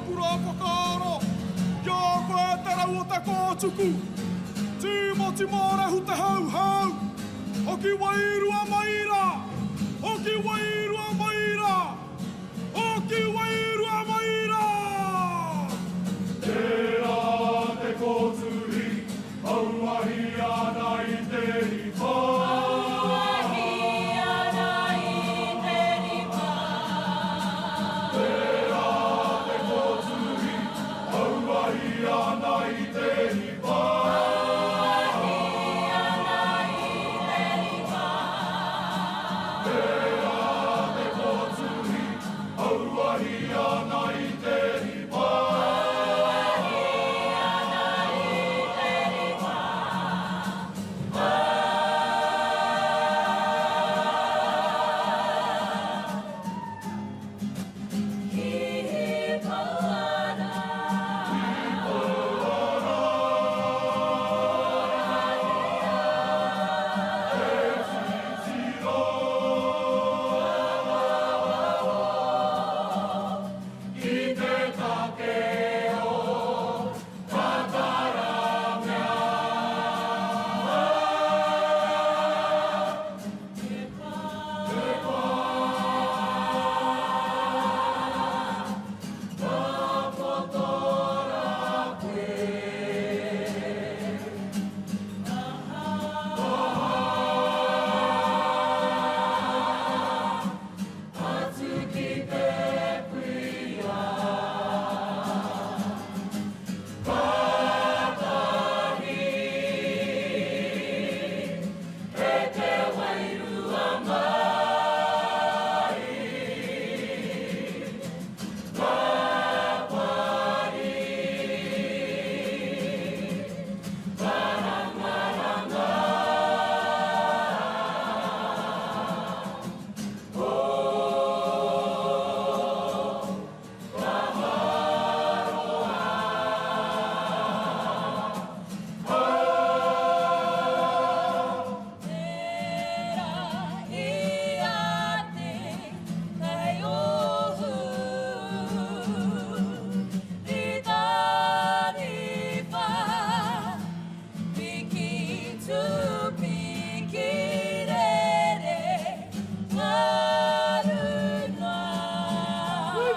ōku rā whakaaro, ki a koe te rau o te kōtuku, Tīmoti Mōrehu te hauhau, hoki wairua mai rā, hoki wairua mai rā, hoki wairua mai rā! Tērā te kōtuhi, auahi ana i te riwha. Auahi ana i te riwha. Tērā te kōtuhi, auahi ana i te riwha. Auahi ana i te riwha. Tērā te kōtuhi, auahi ana i te riwha. Auahi ana i te riwha. Ki Pouara. Ki Pouara. Te titiro. Ki te take o Tataramea. Te pā. Te pā. Takoto rā koe. Aha. Atu ki te puia. Kātahi. E te wairua mai. Ka pari. Karangaranga. Oh, Taharoa. Tērā i a te taiohu i taniwha, piki tūpiki rere ngaru noa.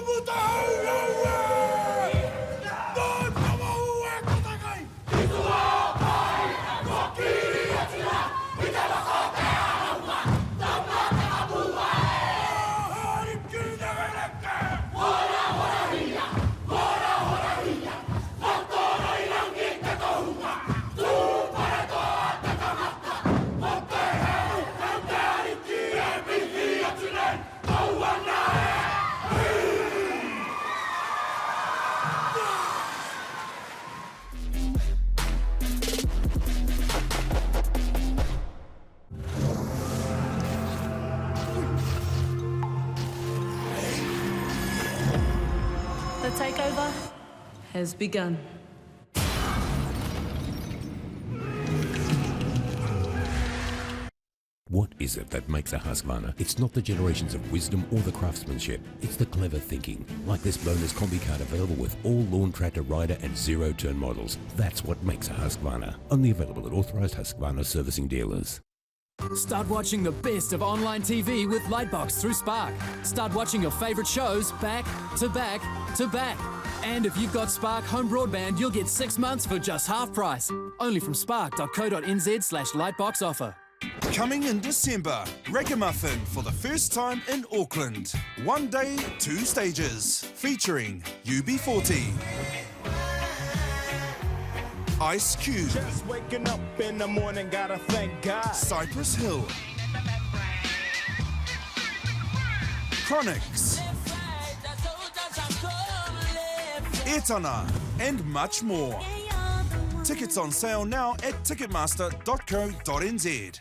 Tumu te hau au e! Nō tawahu e Kotakai! Ki tua o Kāi, ko kiri atu rā i te waka o Te Arawa, tama te kapua e! Ariki nekeneke! Hora horahia, hora horahia, Whatoroirangi te tohunga, Tūwharetoa te tangata, Ko te hau kei te ariki e mihi atu nei, Tau ana e! The takeover has begun. What is it that makes a Husqvarna? It's not the generations of wisdom or the craftsmanship. It's the clever thinking. Like this bonus combi card available with all lawn tractor rider and zero turn models. That's what makes a Husqvarna. Only available at authorized Husqvarna servicing dealers. Start watching the best of online TV with Lightbox through Spark. Start watching your favourite shows back to back to back. And if you've got Spark home broadband, you'll get six months for just half price. Only from spark.co.nz slash lightbox offer. Coming in December, Ragamuffin for the first time in Auckland. One day, two stages, featuring UB40. Ice Cube. Just waking up in the morning, gotta thank God. Cypress Hill. Chronics. Etana, and much more. Tickets on sale now at ticketmaster.co.nz.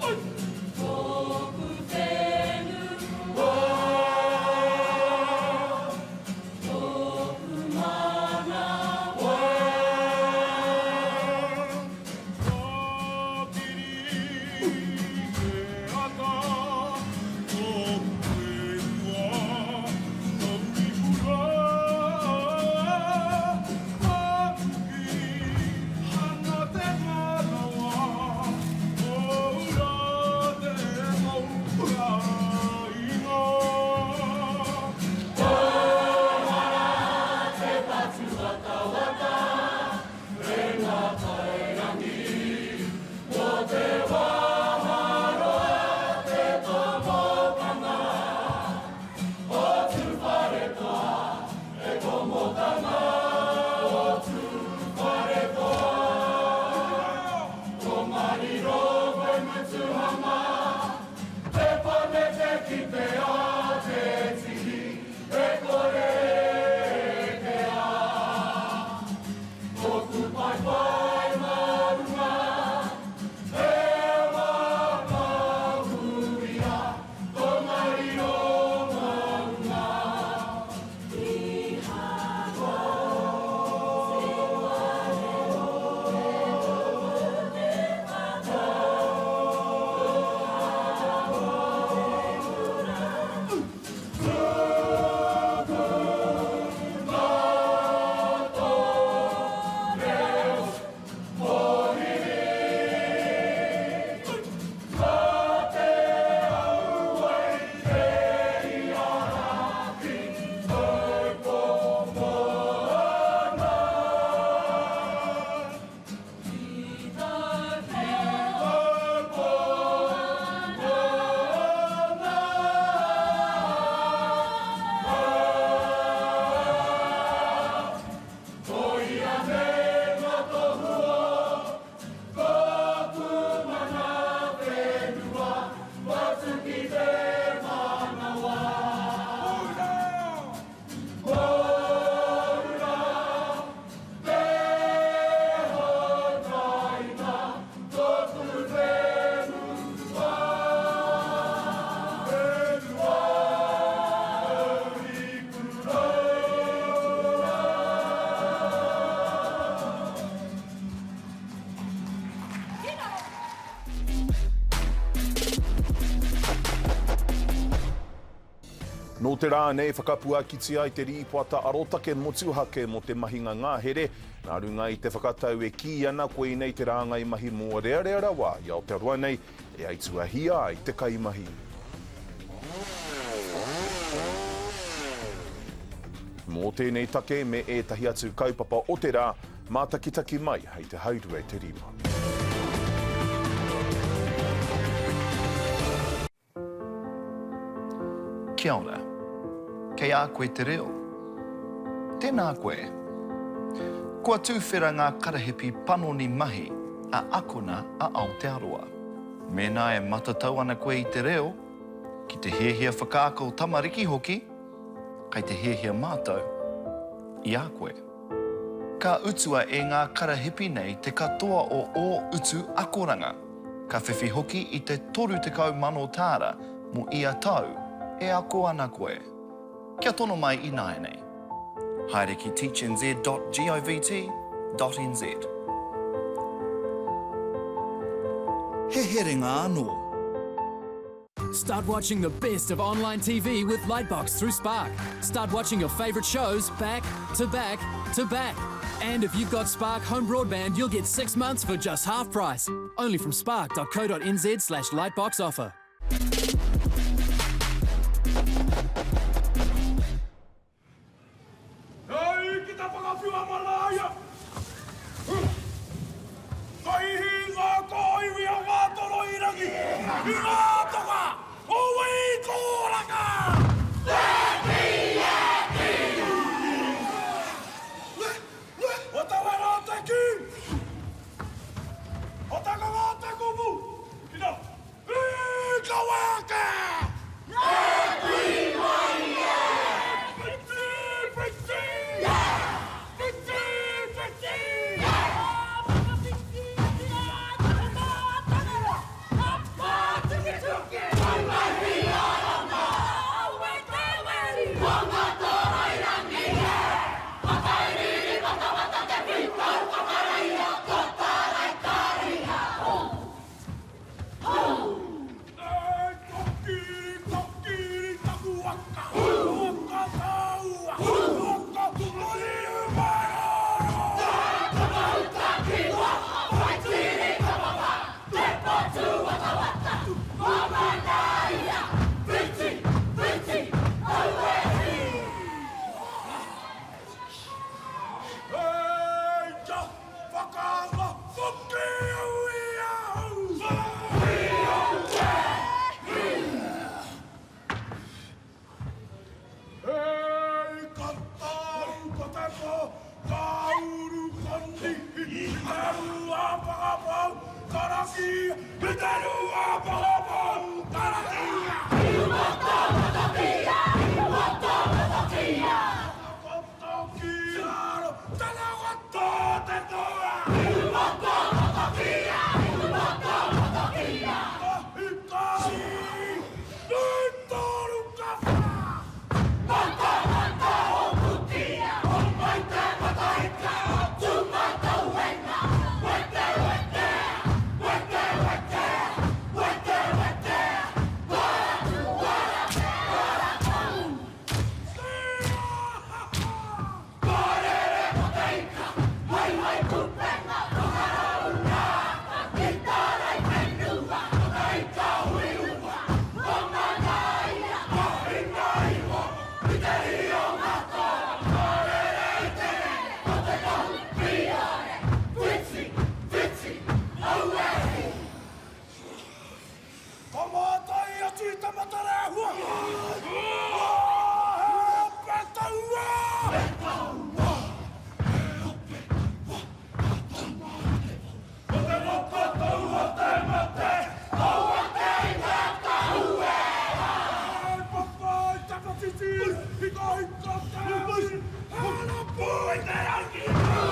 Tōku whenua. Tōku manawa. Tākiri te ata, tōku whenua, taurikura. Tākuki hanga te manawa, kōura te taukainga. Nō te rā nei whakapuakitia ai te rīpoata arotake motuhake mō te mahinga ngahere, nā runga i te whakatau e kī ana koinei te rāngai mahi mōrearea rawa i Aotearoa nei e aituahia ai te kaimahi. Mō tēnei take me ētahi atu kaupapa o te rā, mātakitaki mai hei te haurua i te rima. Kia ora. Kei a koe te reo. Tēnā koe. Kua tūwhera ngā karahipi panoni mahi a Akona a Aotearoa. Mēnā e matatau ana koe i te reo, ki te hiahia whakaako tamariki hoki, kei te hiahia mātou i a koe. Ka utua e ngā karahipi nei te katoa o ō utu akoranga. Ka whiwhi hoki i te 30,000 tāra mō ia tau e ako ana koe. Kia tono mai ināianei. Haere ki teachnz.govt.nz. He herenga anō. Start watching the best of online TV with Lightbox through Spark. Start watching your favourite shows back to back to back. And if you've got Spark home broadband, you'll get six months for just half price. Only from spark.co.nz slash lightbox offer. Hei ki te whakawhiua maraia! Ka ihi ngā kōiwi o Ngātoroirangi i ngā toka o Wīkōraka! O Tawera te kī! O Takanga te kupu! Ki te Ikawa ake! te Ruapahopo karakia! Takoto ki raro, tanawato te toa! Tahi ka nui toru ka wha! Ka mātai atu i te matarehua! He ope taua! He taua! He ope whakatamarewa! Ko te waka taua te mate! Aua te ika tahue! Hei papa i te whatiti, hika hika te ahi, harapu i te rangi! Tū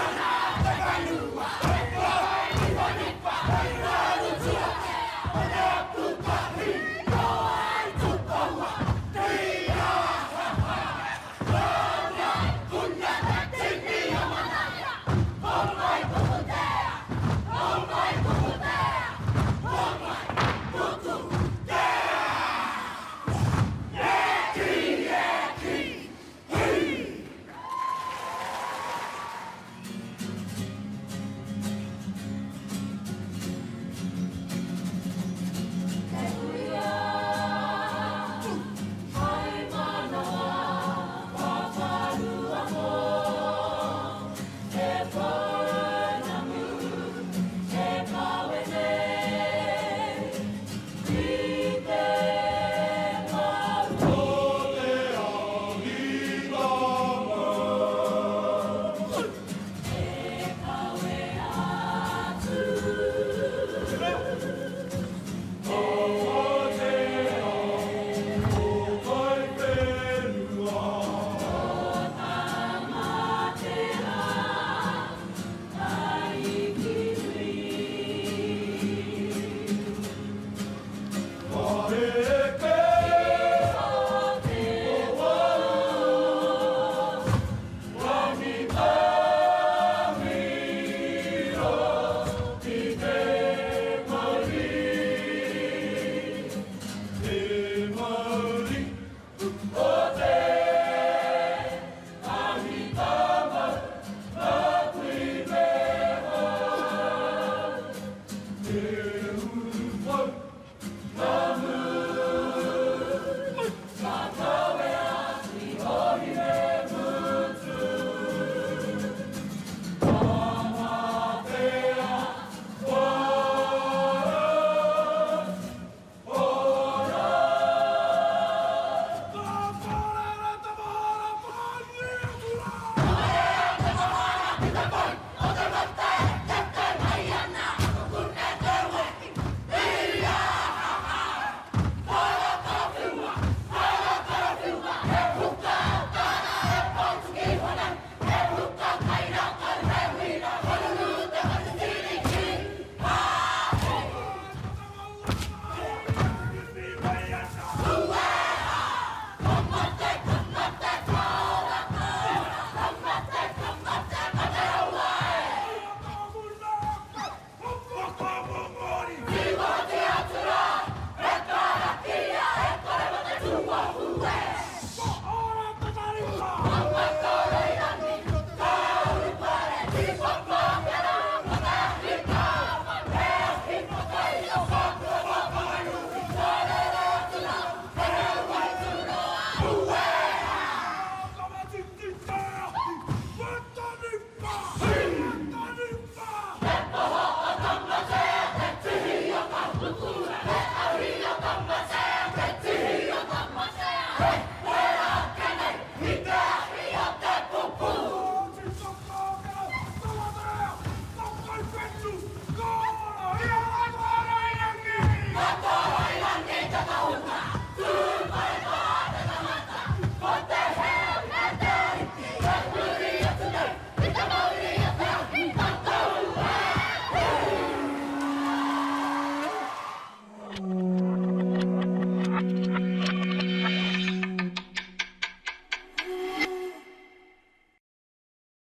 ana te whenua! He pae niwaniwa, hei raru tuake!